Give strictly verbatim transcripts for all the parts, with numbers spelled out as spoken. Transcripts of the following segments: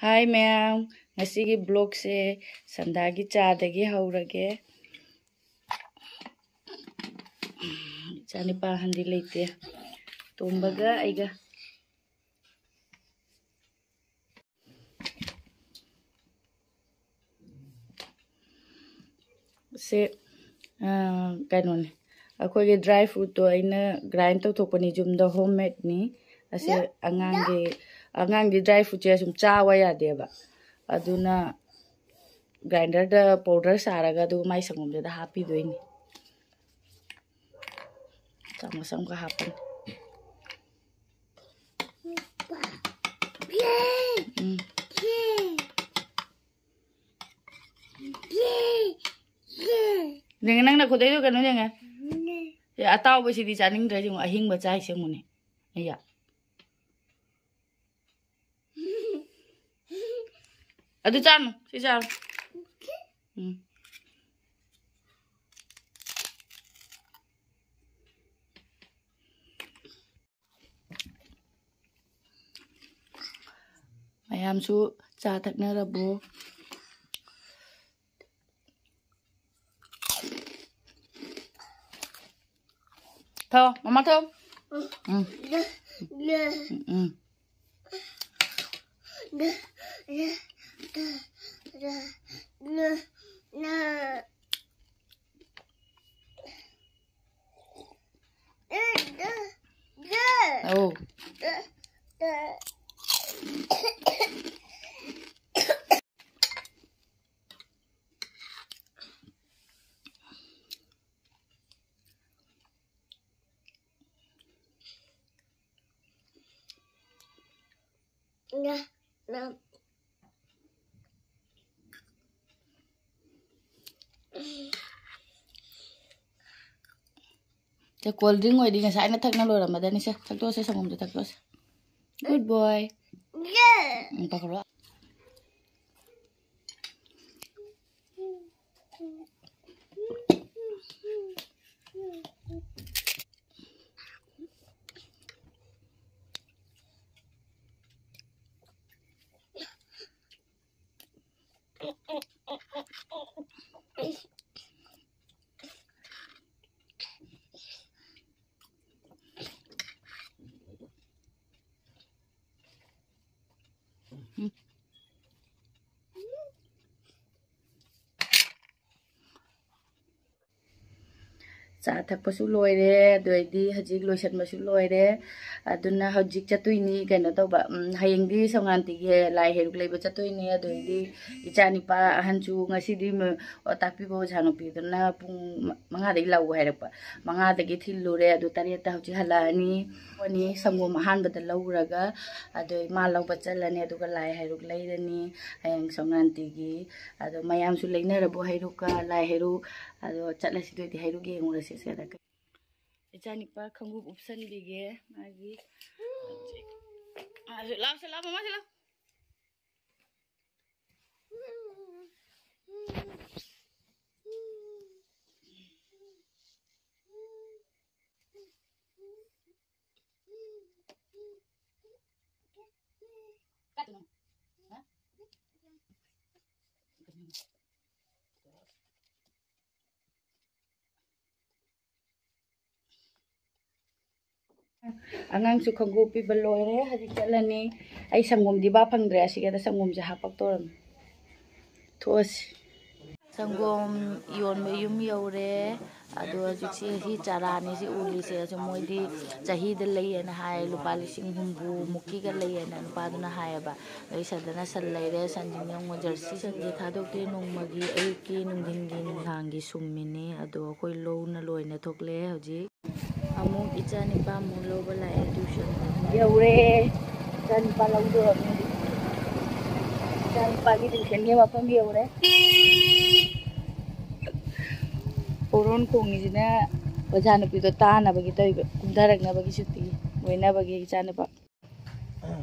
ꯍꯥꯏ ꯃꯌꯥꯝ, ꯉꯁꯤꯒꯤ ꯕ꯭ꯂꯣꯛꯁꯦ ꯁꯟꯗꯥꯒꯤ ꯆꯥꯗꯒꯤ ꯍꯧꯔꯒꯦ꯫ ꯏꯆꯥꯅꯤꯄꯥ ꯑꯍꯟꯗꯤ ꯂꯩꯇꯦ, ꯇꯣꯝꯕꯒ ꯑꯩꯒ꯫ ꯁꯦ, ꯑ, ꯀꯩꯅꯣꯅꯦ, ꯑꯩꯈꯣꯏꯒꯤ ꯗ꯭ꯔꯥꯏ ꯐ꯭ꯔꯨꯠꯇꯣ ꯑꯩꯅ ꯒ꯭ꯔꯥꯏꯟ ꯇꯧꯊꯣꯛꯄꯅꯤ, ꯌꯨꯝꯗ ꯍꯣꯝ ꯃꯦꯗꯅꯤ꯫ ꯑꯁꯦ ꯑꯉꯥꯡꯒꯤ, ꯑꯉꯥꯡꯗꯤ ꯗ꯭ꯔꯥꯏ ꯐ꯭ꯔꯨꯠꯁꯦ ꯁꯨꯝ ꯆꯥꯕ ꯌꯥꯗꯦꯕ, ꯑꯗꯨꯅ ꯒ꯭ꯔꯥꯏꯟꯗꯔꯗ ꯄꯥꯎꯗꯔ ꯁꯥꯔꯒ ꯑꯗꯨꯒ ꯃꯥꯏ ꯁꯪꯒꯣꯝꯗꯨꯗ ꯍꯥꯞꯄꯤꯗꯣꯏꯅꯤ꯫ ꯆꯥꯃꯁ ꯑꯃꯒ ꯍꯥꯞꯄꯅꯤ꯫ ꯎꯝ꯫ ꯌꯦꯡꯉꯦ, ꯅꯪꯅ ꯈꯨꯗꯩꯗꯣ ꯀꯩꯅꯣ ꯌꯦꯡꯉꯦ꯫ ꯑꯦ, ꯑꯇꯥꯎꯕꯁꯤꯗꯤ ꯆꯥꯅꯤꯡꯗ꯭ꯔꯦ, ꯌꯦꯡꯉꯣ, ꯑꯍꯤꯡꯕ ꯆꯥꯏꯁꯦ ꯌꯦꯡꯉꯨꯅꯦ꯫ ꯑꯩꯌꯥ꯫ ꯑꯗꯨ ꯆꯥꯅꯨ, ꯁꯤ ꯆꯥꯔꯣ꯫ ꯎꯝ꯫ ꯃꯌꯥꯝꯁꯨ ꯆꯥ ꯊꯛꯅꯔꯕꯣ? ꯊꯛꯑꯣ, ꯃꯃꯥ ꯊꯛꯑꯣ꯫ ꯎꯝ꯫ ꯎꯝ, ꯎꯝ꯫ ꯑꯧ꯫ ꯁꯦ, ꯀꯣꯜ ꯗ꯭ꯔꯤꯡ ꯑꯣꯏꯗꯤ ꯉꯁꯥꯏꯅ ꯊꯛꯅ ꯂꯣꯏꯔꯝꯃꯗꯅꯤ꯫ ꯁꯦ, ꯊꯛꯇꯣꯛꯑꯁꯦ, ꯁꯪꯒꯣꯝꯗꯣ ꯊꯛꯇꯣꯛꯑꯁꯦ꯫ Good boy꯫ ꯎꯝ, ꯇꯧꯈꯠꯂꯣ꯫ ꯎꯝ꯫ ꯆꯥ ꯊꯛꯄꯁꯨ ꯂꯣꯏꯔꯦ, ꯑꯗꯨꯗꯩꯗꯤ ꯍꯧꯖꯤꯛ ꯂꯣꯏꯁꯟꯕꯁꯨ ꯂꯣꯏꯔꯦ꯫ ꯑꯗꯨꯅ ꯍꯧꯖꯤꯛ ꯆꯠꯇꯣꯏꯅꯤ, ꯀꯩꯅꯣ ꯇꯧꯕ, ꯎꯝ, ꯍꯌꯦꯡꯗꯤ ꯁꯪꯀ꯭ꯔꯥꯟꯇꯤꯒꯤ ꯂꯥꯏ ꯍꯩꯔꯨꯛ ꯂꯩꯕ ꯆꯠꯇꯣꯏꯅꯤ꯫ ꯑꯗꯨꯗꯩꯗꯤ ꯏꯆꯥ ꯅꯤꯄꯥ ꯑꯍꯟꯁꯨ ꯉꯁꯤꯗꯤ ꯃ-, ꯑꯣ, ꯇꯥꯛꯄꯤꯕ ꯑꯣꯖꯥ ꯅꯨꯄꯤꯗꯨꯅ ꯄꯨꯡ ꯃ-, ꯃꯉꯥꯗꯒꯤ ꯂꯥꯛꯎ ꯍꯥꯏꯔꯛꯄ꯫ ꯃꯉꯥꯗꯒꯤ ꯊꯤꯜꯂꯨꯔꯦ, ꯑꯗꯨ ꯇꯔꯦꯠꯇ ꯍꯧꯖꯤꯛ ꯍꯜꯂꯛꯑꯅꯤ꯫ ꯁꯪꯒꯣꯝ ꯑꯍꯥꯟꯕꯗ ꯂꯧꯔꯒ ꯑꯗꯨ ꯃꯥ ꯂꯧꯕ ꯆꯠꯂꯅꯤ, ꯑꯗꯨꯒ ꯂꯥꯏ ꯍꯩꯔꯨꯛ ꯂꯩꯔꯅꯤ ꯍꯌꯦꯡ ꯁꯪꯀ꯭ꯔꯥꯟꯇꯤꯒꯤ꯫ ꯑꯗꯣ ꯃꯌꯥꯝꯁꯨ ꯂꯩꯅꯔꯕꯣ ꯍꯩꯔꯨꯛꯀ ꯂꯥꯏ ꯍꯩꯔꯨꯛ? ꯑꯗꯣ ꯆꯠꯂꯁꯤ, ꯑꯗꯨꯗꯤ ꯍꯩꯔꯨꯛ ꯌꯦꯡꯉꯨꯔꯁꯤ ꯁꯤꯗ꯫ ꯏꯆꯥꯅꯤꯄꯥ ꯈꯣꯡꯎꯞ ꯎꯞꯁꯟꯕꯤꯒꯦ ꯃꯥꯒꯤ꯫ ꯂꯥꯎꯁꯦ, ꯂꯥꯎ, ꯃꯃꯥꯁꯦ, ꯂꯥꯎ꯫ ꯑꯉꯥꯡꯁꯨ ꯈꯣꯡꯎꯞ ꯄꯤꯕ ꯂꯣꯏꯔꯦ, ꯍꯧꯖꯤꯛ ꯆꯠꯂꯅꯤ꯫ ꯑꯩ ꯁꯪꯒꯣꯝꯗꯤ ꯕꯥ ꯐꯪꯗ꯭ꯔꯦ, ꯑꯁꯤꯒꯗ ꯁꯪꯒꯣꯝꯁꯦ ꯍꯥꯄꯛꯇꯧꯔꯝꯃꯤ꯫ ꯊꯣꯛꯑꯁꯤ꯫ ꯁꯪꯒꯣꯝ ꯌꯣꯟꯕ ꯌꯨꯝ ꯌꯧꯔꯦ꯫ ꯑꯗꯣ ꯍꯧꯖꯤꯛꯁꯤ ꯁꯤ ꯆꯥꯔꯥꯅꯤ ꯁꯤ ꯎꯔꯤꯁꯦ꯫ ꯑꯁꯤ ꯃꯣꯏꯗꯤ ꯆꯍꯤꯗ ꯂꯩꯌꯦꯅ ꯍꯥꯏ, ꯂꯨꯄꯥ ꯂꯤꯁꯤꯡ ꯍꯨꯝꯐꯨ ꯃꯨꯛꯀꯤꯒ ꯂꯩꯌꯦꯅ ꯅꯨꯄꯥꯗꯨꯅ ꯍꯥꯏꯌꯦꯕ꯫ ꯑꯩ ꯁꯗꯅ ꯁꯟ ꯂꯩꯔꯦ, ꯁꯟꯁꯤꯡ ꯌꯦꯡꯉꯣ, ꯖꯔꯁꯤ ꯁꯟꯁꯦ ꯊꯥꯗꯣꯛꯇꯦ, ꯅꯣꯡꯃꯒꯤ ꯑꯌꯨꯛꯀꯤ, ꯅꯨꯡꯊꯤꯟꯒꯤ, ꯅꯨꯡꯗꯥꯡꯒꯤ ꯁꯨꯝꯃꯤꯅꯤ꯫ ꯑꯗꯣ ꯑꯩꯈꯣꯏ ꯂꯧꯅ ꯂꯣꯏꯅ ꯊꯣꯛꯂꯛꯑꯦ ꯍꯧꯖꯤꯛ꯫ ꯑꯃꯨꯛ ꯏꯆꯥ ꯅꯤꯄꯥ ꯑꯃꯨꯛ ꯂꯧꯕ ꯂꯥꯛꯑꯦ tuition꯫ ꯌꯧꯔꯦ꯫ ꯏꯆꯥ ꯅꯤꯄꯥ ꯂꯧꯗꯣꯔꯕꯅꯤ꯫ ꯏꯆꯥ ꯅꯤꯄꯥꯒꯤ tuitionꯒꯤ ꯃꯐꯝ ꯌꯧꯔꯦ꯫ ꯍꯣꯔꯣꯟ ꯈꯣꯡꯉꯤꯁꯤꯅ ꯑꯣꯖꯥ ꯅꯨꯄꯤꯗꯣ ꯇꯥꯅꯕꯒꯤ ꯇꯧꯔꯤꯕ, ꯀꯨꯝꯊꯔꯛꯅꯕꯒꯤ ꯁꯨꯇꯤ ꯑꯣꯏꯅꯕꯒꯤ ꯏꯆꯥ ꯅꯨꯄꯥ꯫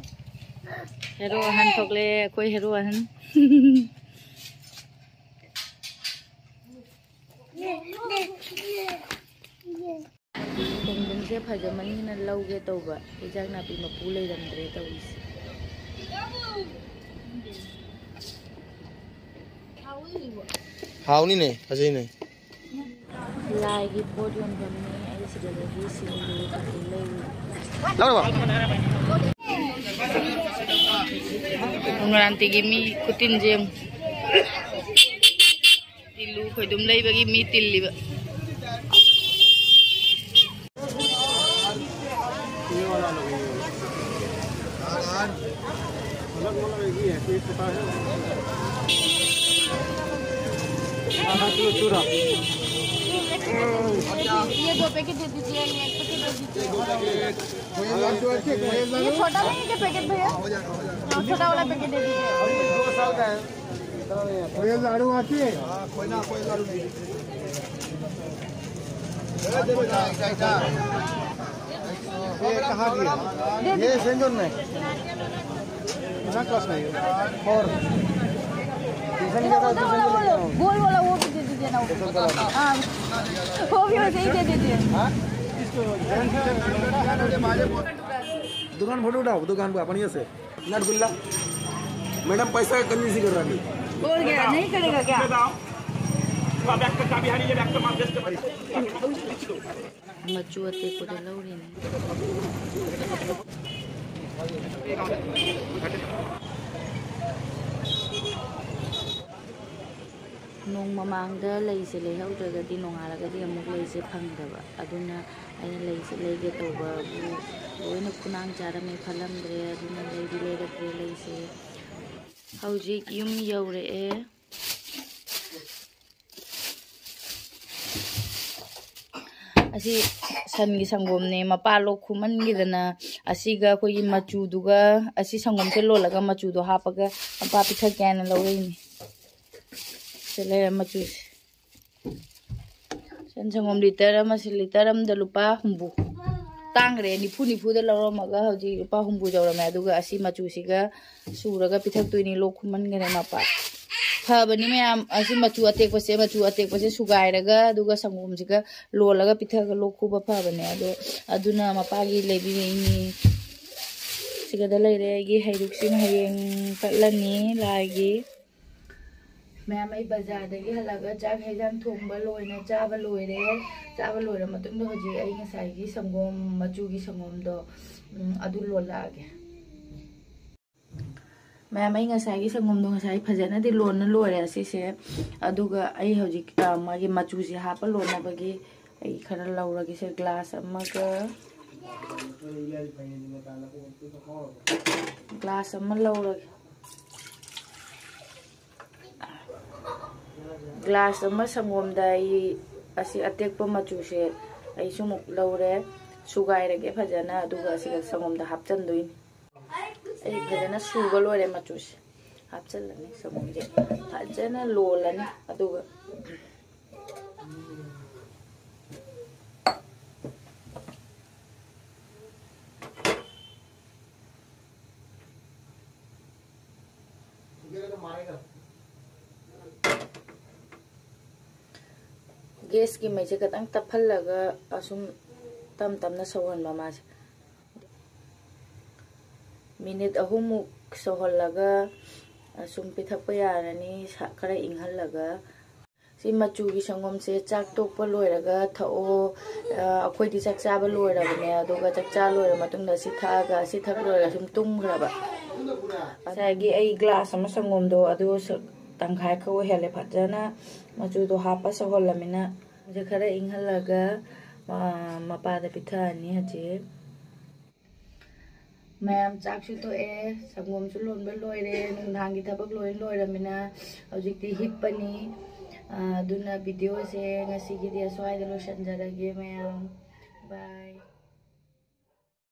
ꯍꯦꯔꯣ ꯑꯍꯟ ꯊꯣꯛꯂꯛꯑꯦ, ꯑꯩꯈꯣꯏ ꯍꯦꯔꯣ ꯑꯍꯟ꯫ ꯈꯣꯡꯗ꯭ꯔꯨꯝꯁꯦ ꯐꯖꯃꯟꯒꯤꯅ ꯂꯧꯒꯦ ꯇꯧꯕ, ꯏꯟꯖꯥꯡ ꯅꯥꯄꯤ ꯃꯄꯨ ꯂꯩꯔꯝꯗ꯭ꯔꯦ ꯇꯧꯔꯤꯁꯦ꯫ ꯍꯥꯎꯅꯤꯅꯦ, ꯐꯖꯩꯅꯦ꯫ ꯂꯥꯏꯒꯤ ꯄꯣꯠ ꯌꯣꯟꯐꯝꯅꯤ꯫ ꯑꯩ ꯁꯤꯗꯒꯤ ꯁꯤꯡꯖꯨ ꯀꯩꯀꯩ ꯂꯩꯔꯨꯏ꯫ ꯂꯧꯔꯕꯣ? ꯃꯣꯏꯔꯥꯡꯇꯤꯒꯤ ꯃꯤ ꯈꯨꯇꯤꯟꯁꯦ ꯌꯦꯡꯉꯨ꯫ ꯇꯤꯜꯂꯨ ꯈꯣꯏꯗꯨꯝ ꯂꯩꯕꯒꯤ ꯃꯤ ꯇꯤꯜꯂꯤꯕ꯫ ये दो पैकेट दे दीजिए, ये एक पैकेट दे दीजिए। ये छोटा नहीं है क्या पैकेट भैया? हाँ, छोटा वाला पैकेट दे दीजिए। दो साल का है। कोई लाडू आती है? कोई ना, कोई लाडू नहीं। ये कहाँ की है? ये सेंट जॉन में। कितना क्लास में है? और ट्यूशन ये जाता है, वो ट्यूशन वाला, वो वाला, वो भी दे दीजिए ना, वो। हाँ, वो भी वैसे ही दे दीजिए। हाँ? दुकान फोटो उठाओ, दुकान का बढ़िया से। नटगुल्ला। मैडम, पैसा का कंजूसी कर रहा है। और क्या, नहीं करेगा क्या? ꯃꯆꯨ ꯑꯇꯦꯛꯄꯗꯣ ꯂꯧꯔꯤꯅꯦ꯫ ꯅꯣꯡ ꯃꯃꯥꯡꯗ ꯂꯩꯁꯦ ꯂꯩꯍꯧꯗ꯭ꯔꯒꯗꯤ ꯅꯣꯡꯉꯥꯜꯂꯒꯗꯤ ꯑꯃꯨꯛ ꯂꯩꯁꯦ ꯐꯪꯗꯕ꯫ ꯑꯗꯨꯅ ꯑꯩꯅ ꯂꯩꯁꯦ ꯂꯩꯒꯦ ꯇꯧꯕꯕꯨ ꯂꯣꯏꯅ ꯈꯨꯅꯥꯡ ꯆꯥꯔꯝꯃꯦ ꯈꯜꯂꯝꯗ꯭ꯔꯦ꯫ ꯑꯗꯨꯅ ꯂꯩꯗꯤ ꯂꯩꯔꯛꯇ꯭ꯔꯦ ꯂꯩꯁꯦ꯫ ꯍꯧꯖꯤꯛ ꯌꯨꯝ ꯌꯧꯔꯛꯑꯦ꯫ ꯑꯁꯤ ꯁꯟꯒꯤ ꯁꯪꯒꯣꯝꯅꯦ꯫ ꯃꯄꯥ ꯂꯣꯛ ꯈꯨꯃꯟꯈꯤꯗꯅ ꯑꯁꯤꯒ ꯑꯩꯈꯣꯏꯒꯤ ꯃꯆꯨꯗꯨꯒ, ꯑꯁꯤ ꯁꯪꯒꯣꯝꯁꯦ ꯂꯣꯜꯂꯒ ꯃꯆꯨꯗꯣ ꯍꯥꯞꯄꯒ ꯃꯄꯥ ꯄꯤꯊꯛꯀꯦ ꯍꯥꯏꯅ ꯂꯧꯔꯛꯏꯅꯦ꯫ ꯁꯤ ꯂꯩꯔꯦ ꯃꯆꯨꯁꯦ꯫ ꯁꯟ ꯁꯪꯒꯣꯝ ꯂꯤꯇꯔ ꯑꯃꯁꯤ ꯂꯤꯇꯔ ꯑꯃꯗ ꯂꯨꯄꯥ ꯍꯨꯝꯐꯨ꯫ ꯇꯥꯡꯈ꯭ꯔꯦ, ꯅꯤꯐꯨ ꯅꯤꯐꯨꯗ ꯂꯧꯔꯝꯃꯒ ꯍꯧꯖꯤꯛ ꯂꯨꯄꯥ ꯍꯨꯝꯐꯨ ꯌꯧꯔꯝꯃꯦ꯫ ꯑꯗꯨꯒ ꯑꯁꯤ ꯃꯆꯨꯁꯤꯒ ꯁꯨꯔꯒ ꯄꯤꯊꯛꯇꯣꯏꯅꯤ꯫ ꯂꯣꯛ ꯈꯨꯃꯟꯈꯔꯦ ꯃꯄꯥ꯫ ꯐꯕꯅꯤ ꯃꯌꯥꯝ, ꯑꯁꯤ ꯃꯆꯨ ꯑꯇꯦꯛꯄꯁꯦ, ꯃꯆꯨ ꯑꯇꯦꯛꯄꯁꯦ ꯁꯨꯒꯥꯏꯔꯒ ꯑꯗꯨꯒ ꯁꯪꯒꯣꯝꯁꯤꯒ ꯂꯣꯜꯂꯒ ꯄꯤꯊꯛꯑꯒ ꯂꯣꯛ ꯈꯨꯕ ꯐꯕꯅꯦ꯫ ꯑꯗꯣ ꯑꯗꯨꯅ ꯃꯄꯥꯒꯤ ꯂꯩꯕꯤꯔꯛꯏꯅꯤ꯫ ꯁꯤꯒꯗ ꯂꯩꯔꯦ ꯑꯩꯒꯤ ꯍꯩꯔꯨꯛꯁꯤꯡ, ꯍꯌꯦꯡ ꯀꯠꯂꯅꯤ ꯂꯥꯏꯒꯤ꯫ ꯃꯌꯥꯝ, ꯑꯩ ꯕꯖꯥꯔꯗꯒꯤ ꯍꯜꯂꯛꯑꯒ ꯆꯥꯛ ꯍꯦꯟꯖꯥꯡ ꯊꯣꯡꯕ ꯂꯣꯏꯅ ꯆꯥꯕ ꯂꯣꯏꯔꯦ꯫ ꯆꯥꯕ ꯂꯣꯏꯔ ꯃꯇꯨꯡꯗ ꯍꯧꯖꯤꯛ ꯑꯩ ꯉꯁꯥꯏꯒꯤ ꯁꯪꯒꯣꯝ, ꯃꯆꯨꯒꯤ ꯁꯪꯒꯣꯝꯗꯣ, ꯎꯝ, ꯑꯗꯨ ꯂꯣꯜꯂꯛꯑꯒꯦ꯫ ꯃꯌꯥꯝ, ꯑꯩ ꯉꯁꯥꯏꯒꯤ ꯁꯪꯒꯣꯝꯗꯣ ꯉꯁꯥꯏ ꯐꯖꯅꯗꯤ ꯂꯣꯟꯅ ꯂꯣꯏꯔꯦ ꯑꯁꯤꯁꯦ꯫ ꯑꯗꯨꯒ ꯑꯩ ꯍꯧꯖꯤꯛ, ꯑ, ꯃꯥꯒꯤ ꯃꯆꯨꯁꯦ ꯍꯥꯞꯄ ꯂꯣꯟꯅꯕꯒꯤ ꯑꯩ ꯈꯔ ꯂꯧꯔꯒꯦꯁꯦ꯫ ꯒ꯭ꯂꯥꯁ ꯑꯃꯒ, ꯒ꯭ꯂꯥꯁ ꯑꯃ ꯂꯧꯔꯒꯦ꯫ ꯒ꯭ꯂꯥꯁ ꯑꯃ ꯁꯪꯒꯣꯝꯗ ꯑꯩ ꯑꯁꯤ ꯑꯇꯦꯛꯄ ꯃꯆꯨꯁꯦ ꯑꯩꯁꯨ ꯑꯃꯨꯛ ꯂꯧꯔꯦ꯫ ꯁꯨꯒꯥꯏꯔꯒꯦ ꯐꯖꯅ, ꯑꯗꯨꯒ ꯑꯁꯤꯒ ꯁꯪꯒꯣꯝꯗ ꯍꯥꯞꯆꯤꯟꯗꯣꯏꯅꯤ꯫ ꯑꯩ ꯐꯖꯅ ꯁꯨꯕ ꯂꯣꯏꯔꯦ ꯃꯆꯨꯁꯦ꯫ ꯍꯥꯞꯆꯤꯜꯂꯅꯤ ꯁꯪꯒꯣꯝꯁꯦ꯫ ꯐꯖꯅ ꯂꯣꯜꯂꯅꯤ꯫ ꯑꯗꯨꯒ ꯒꯦꯁꯀꯤ ꯃꯩꯁꯦ ꯈꯤꯇꯪ ꯇꯞꯍꯜꯂꯒ ꯑꯁꯨꯝ ꯇꯞ ꯇꯞꯅ ꯁꯧꯍꯟꯕ ꯃꯥꯁꯦ꯫ ꯃꯤꯅꯤꯠ ꯑꯍꯨꯝꯃꯨꯛ ꯁꯧꯍꯜꯂꯒ ꯑꯁꯨꯝ ꯄꯤꯊꯛꯄ ꯌꯥꯔꯅꯤ, ꯁꯥ-, ꯈꯔ ꯏꯪꯍꯜꯂꯒ꯫ ꯁꯤ ꯃꯆꯨꯒꯤ ꯁꯪꯒꯣꯝꯁꯦ ꯆꯥꯛ ꯇꯣꯛꯄ ꯂꯣꯏꯔꯒ ꯊꯛꯑꯣ꯫ ꯑ, ꯑꯩꯈꯣꯏꯗꯤ ꯆꯥꯛ ꯆꯥꯕ ꯂꯣꯏꯔꯕꯅꯦ, ꯑꯗꯨꯒ ꯆꯥꯛ ꯆꯥ ꯂꯣꯏꯔ ꯃꯇꯨꯡꯗ ꯁꯤ ꯊꯛꯑꯒ, ꯁꯤ ꯊꯛ ꯂꯣꯏꯔꯒ ꯁꯨꯝ ꯇꯨꯝꯈ꯭ꯔꯕ꯫ ꯉꯁꯥꯏꯒꯤ ꯑꯩ ꯒ꯭ꯂꯥꯁ ꯑꯃ ꯁꯪꯒꯣꯝꯗꯣ ꯑꯗꯨ ꯁ-, ꯇꯪꯈꯥꯏ ꯈꯛ ꯑꯣꯏꯍꯜꯂꯦ꯫ ꯐꯖꯅ ꯃꯆꯨꯗꯣ ꯍꯥꯞꯄ ꯁꯧꯍꯜꯂꯃꯤꯅ, ꯁꯦ ꯈꯔ ꯏꯪꯍꯜꯂꯒ, ꯑ, ꯃꯄꯥꯗ ꯄꯤꯊꯛꯑꯅꯤ ꯍꯧꯖꯤꯛ꯫ ꯃꯌꯥꯝ, ꯆꯥꯛꯁꯨ ꯇꯣꯛꯑꯦ, ꯁꯪꯒꯣꯝꯁꯨ ꯂꯣꯟꯕ ꯂꯣꯏꯔꯦ, ꯅꯨꯡꯗꯥꯡꯒꯤ ꯊꯕꯛ ꯂꯣꯏ ꯂꯣꯏꯔꯃꯤꯅ ꯍꯧꯖꯤꯛꯇꯤ ꯍꯤꯞꯄꯅꯤ꯫ ꯑ, ꯑꯗꯨꯅ ꯚꯤꯗꯤꯑꯣꯁꯦ ꯉꯁꯤꯒꯤꯗꯤ ꯑꯁ꯭ꯋꯥꯏꯗ ꯂꯣꯏꯁꯤꯟꯖꯔꯒꯦ ꯃꯌꯥꯝ꯫ ꯕꯥꯏ꯫